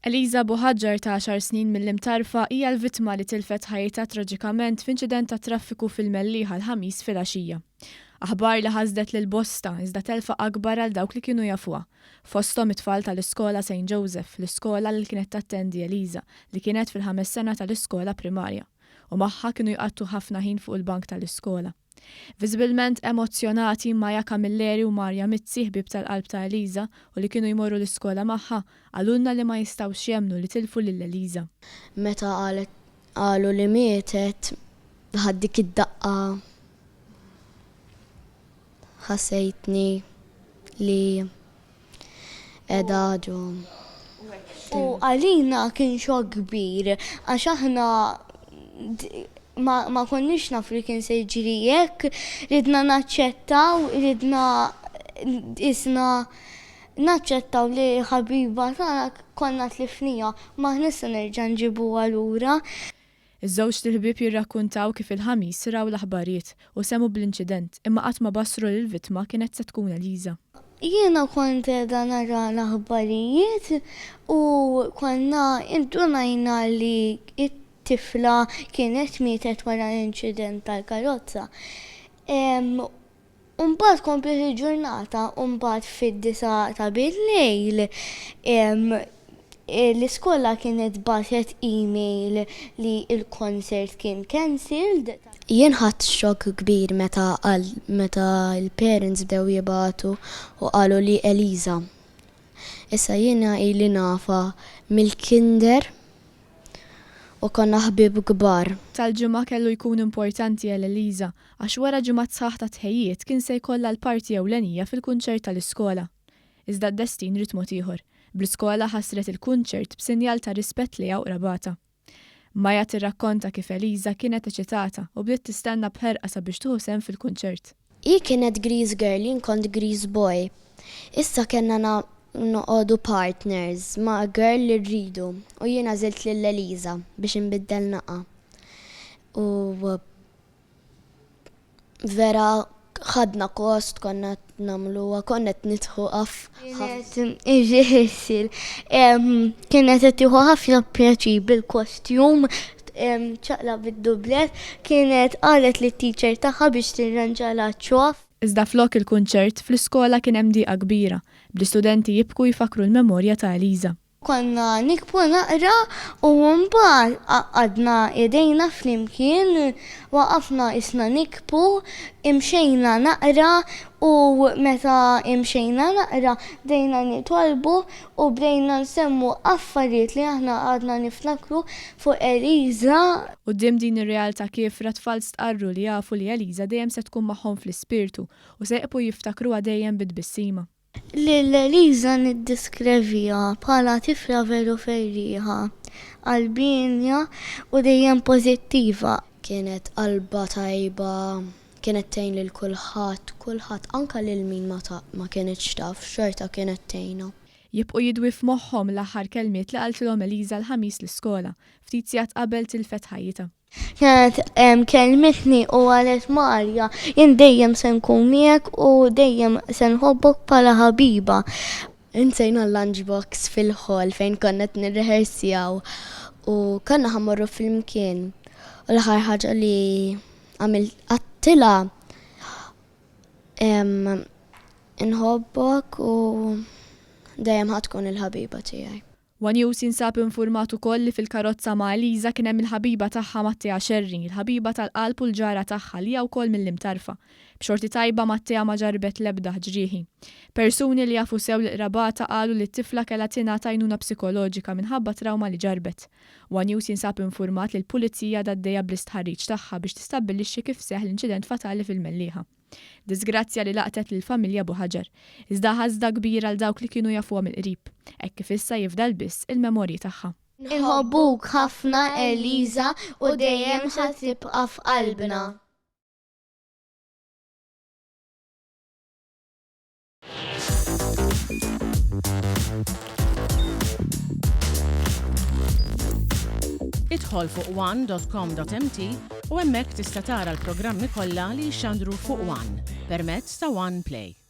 Eliza Buhagiar ta' għaxar snin mill-Imtarfa hija l-vittma li tilfet ħajjitha traġikament f'inċident tat-traffiku fil-Mellieħa l-Ħamis filgħaxija. Aħbar li ħasdet lil bosta, iżda telfa akbar għal dawk li kienu jafuha. Fosthom it-tfal tal-iskola Saint Joseph, l-iskola li kienet tattendi Eliza, li kienet fil-ħames sena tal-iskola primarja. U magħha kienu jqattgħu ħafna ħin fuq il-bank tal-iskola. Viżibilment emozzjonati, Maya Camilleri u Maria Mizzi, ħbieb tal-qalb ta' Eliza u li kienu jmorru l-iskola magħha, qalulna li ma jistgħux jemmnu li tilfu lil Eliza. Meta qalet qalu li mietet, ħadt dik id-daqqa ħassejtni li qiegħda ġo. U għalina kien xokk kbir għax aħna ma, ma konniex nafu li kien se jiġri hekk, ridna naċċettaw, ridna isna naċċettaw li ħabiba tagħna konna tlifniha, m'aħniex se nerġa' nġibuha lura. Iż-żewġt iħbieb jirrakkuntaw kif il-Ħamis raw l-aħbarijiet u semgħu bl-inċident imma qatt ma bassru li l-vittma kienet se tkun Eliza. Jiena kont qiegħda nara l-aħbarijiet u konna indunajna li t-tifla kienet mietet wara l-inċident tal-karozza. U mbagħad kompliet il-ġurnata u mbagħad fid-disgħa ta' bil-lejl l-iskola kienet bagħtet email li l-concert kien cancelled. Jien ħadt xokk kbir meta meta l-parents bdew jibagħtu u qalu li Eliza. Issa jiena ili nafha mill-kinder u konna ħbieb kbar. Tal-Ġimgħa kellu jkun importanti għal Eliza għax wara ġimgħat sħaħ ta' tħejjijiet kien se jkollha l-parti ewlenija fil-kunċert tal-iskola. Iżda d-destin ried mod ieħor. Bl-iskola ħassret il-kunċert b'sinjal ta' rispett lejha u qrabatha. Maya tirrakkonta kif Eliza kienet eċitata u bdiet tistenna b'ħerqa sabiex tieħu sehem fil-kunċert. Hi kienet Grease Girl, jien kont Grease Boy. Issa kellna noqogħdu partners ma' girl li rridu u jien għażilt lil Eliza biex inbiddel naqa. U vera ħadna kost, konna qed nagħmluha, konna qed nidħu Kienet ir-rehearsal kienet qed tieħu ħafna pjaċir bil-kostjum ċaqla bid-dublet, kienet qalet lit-teacher tagħha biex tirranġalha ċ-ċoff. Iżda flok il-kunċert, fl-iskola kien hemm dieqa kbira, bl-istudenti jibku jfakkru l-memorja ta' Eliza. Konna nikbu naqra u mbagħad għaqqadna idejna flimkien, waqafna qisna nikbu, imxejna naqra u meta imxejna naqra bdejna nitolbu u bdejna nsemmu affarijiet li aħna għadna niftakru fuq Eliża. Quddiem din ir-realtà kiefra t-tfal stqarru li jafu li Eliża dejjem se tkun magħhom fl-ispirtu u se jqbqu jiftakruha dejjem bi tbissima. Lil Eliża niddeskreviha bħala tifla veru ferrieħa, qalbienja u dejjem pożittiva. Kienet qalbha tajba, kienet tgħin lil kulħadd, kulħadd, anke lil min ma ma kinitx taf, xorta kienet tgħinha. Jibqgħu jidwi f'moħħhom l-aħħar kelmiet li qaltilhom Eliża l-Ħamis l-iskola, ftit sigħat qabel tilfet ħajjitha. Kienet kellmitni u qalet Marja, jien dejjem se nkun miegħek u dejjem se nħobbok bħala ħabiba. Insejna l-lunch box fil-hall fejn konna qed nirrehersjaw u konna ħa mmorru flimkien. U l-aħħar ħaġa li għamilt għadtilha inħobbok u dejjem ħa tkun il-ħabiba tiegħi. One News jinsab infurmat ukoll li fil-karozza ma' Eliza kien hemm il-ħabiba tagħha Mattea Scerri, il-ħabiba tal-qalb u l-ġara tagħha li hija wkoll mill-Imtarfa. B'xorti tajba Mattea ma ġarrbet l-ebda ġrieħi. Persuni li jafu sew lil qrabatha qalu li t-tifla kellha tingħata għajnuna psikoloġika minħabba trawma li ġarrbet. One News jinsab infurmat li l-Pulizija għadha għaddejja bl-istħarriġ tagħha biex tistabbilixxi kif seħħ l-inċident fatali fil-Mellieħa. Diżgrazzja li laqtet lill-familja Buhaġar. Iżda ħasda kbira għal dawk li kienu jafuha mill-qrib, hekk kif issa jifdal biss il-memorji tagħha. Inħobbuk ħafna Eliża u dejjem ħa tibqa' f'qalbna. Idħol fuq one.com.mt u hemmhekk tista' tara l-programmi kollha li jixxandru fuq One permezz ta' One Play.